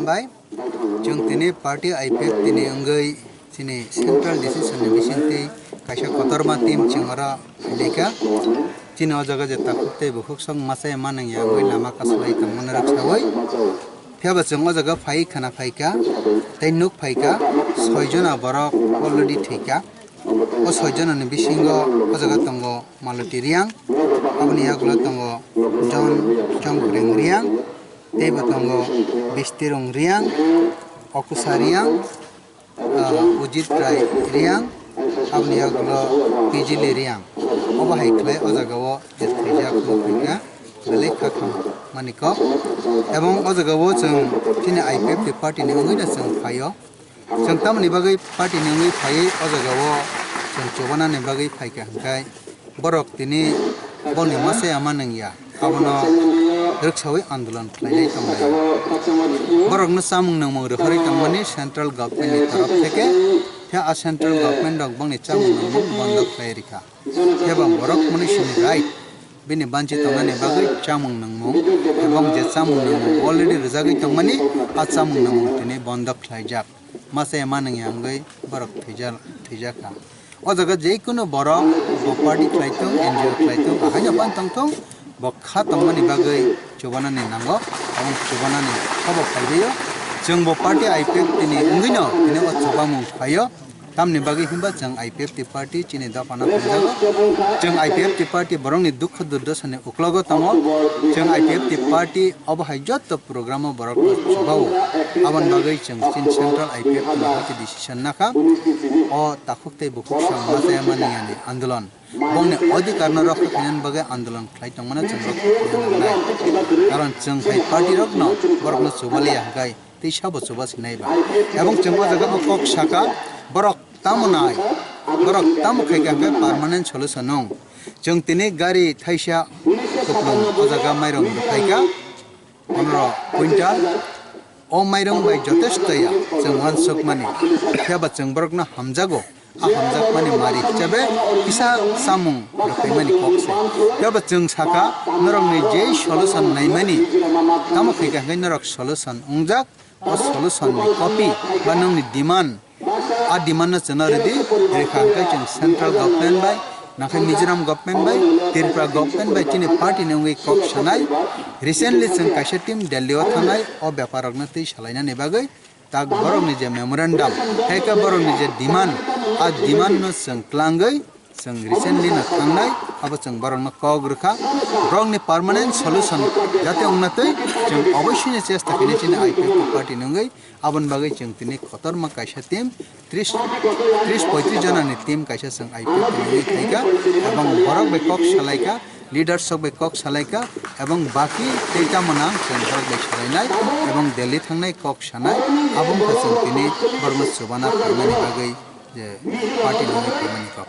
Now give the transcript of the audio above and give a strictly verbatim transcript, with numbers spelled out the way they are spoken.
Bai, chwng tini party I P F T ni wngwi chini central decision ni bisingtwi kaisa kotorma team chwng oro phailai kha. Chini o jaga je takhuk tei bukhuk sok masa ya manang ya wngwi lama kasalai tongmani rwksaui. Phiya ba chwng o jaga phai khana phai kha, tei nuk phai kha, soi jona borok already thwi kha. O soi jona ni bisingo o jaga tongo Maloti Riang, aboni yagulo tongo John Chongpreng Riang, tei bo tongo Bistirung Riang, Okusa Riang, ah, Ujit Rai Riang, aboni yagulo Pijili Riang. Obo hai khlai o jaga o je thwijak wngkha belai kha kham mani kok. Ebong o jaga o chwng chini I P F T party ni wngwi no chwng phaio. Chwng tamoni bagwi party ni wngwi phaiwi o jaga o chwng chubanani bagwi phaikha hwnkhe borok tini boni masa ya manang ya abono rwksaui andolon khlainai tongnai. Borokno chamung nangmung rwkharwi tongmani central government ni torof theke, khe a central government rok bongni chamung nangmung bondo khlai rikha. Khe bo borok mwnwi sini right, bini banchi tongnani bagwi chamung nangmung, ebong je chamung nangmung already rwjagwi tongmani, a chamung nangmung tini bondo khlaijak. Masa ya manang ya wngwi borok thwijak, thwijakha. O jaga je kunu borok bo party khlai thung, N G O khlai thung, ahaino phan tong thung, bo kha tongmani bagwi chubanani nango, aboni chubanani khobo phaibaio. Chwng bo party I P F T ni wngwino tini o chubamung phaio. Tamni bagwi hinba chwng I P F T party chini dophano hamjago. Chwng I P F T party borokni dukhu durdosani uklogo tongo. Chwng I P F T party obo hai jotto program o borokno chubao. Aboni bagwi chwng chini central I P F T ni hati decision nakha. O takhuk tei bukhuk song masa ya manang yani andolon. Bongni odhikar no rokha khainani bagwi andolon khlai tongmano chwng rokha khaina nangnai. Karon chwng hai party rokno borokno chubaliya hwnkhe tei sabo chuba sinai ba. Ebong chwng o jaga bo kok saka, borok tamo nai, borok tamo khai kha hwnkhe permanent solution nung. Chwng tini gari thaisa kuplung o jaga mairung rwphai kha, pondro quintal. O mairung bai jotesto ya chwng uansukmani, phiya ba chwng borokno hamjago. A hamjakmani mari hisabe kisa chamung rwphaimani kok se. Phiya ba chwng saka, norokni je solution naimani, tamo khai kha hwnkhe norok solution wngjak, o solution ni copy ba nongni demand, a demand no chwngno rwdi, rwkha hwnkhe chwng central government bai, nakhai Mizoram government bai, Tripura government bai, chini party ni wngwi kok sanai. Recently chwng kaisa team Delhi o thangnai, o bepar rokno twi salainani bagwi. Tak borokni je memorandum, hai khe borokni je demand, a demand no chwng twlangwi chwng recently no thangnai, abo chwng borokno kok rwkha. Borokni permanent solution jate wngna twi chwng oboisini chesta khainai chini I P F T party ni wngwi, aboni bagwi chwng tini kotorma kaisa team tris, tris poitris jona ni team kaisa chwng I P F T ni wngwi khaikha, ebong borok bai kok salaikha. Leaders rok bai kok salaikha, ebong baki tei tamo nang chwng borok bai salainai, ebong Delhi thangnai kok sanai, abo wngkha chwng tini borokno chubana phaimani bagwi je party ni wngwi phaimani kok.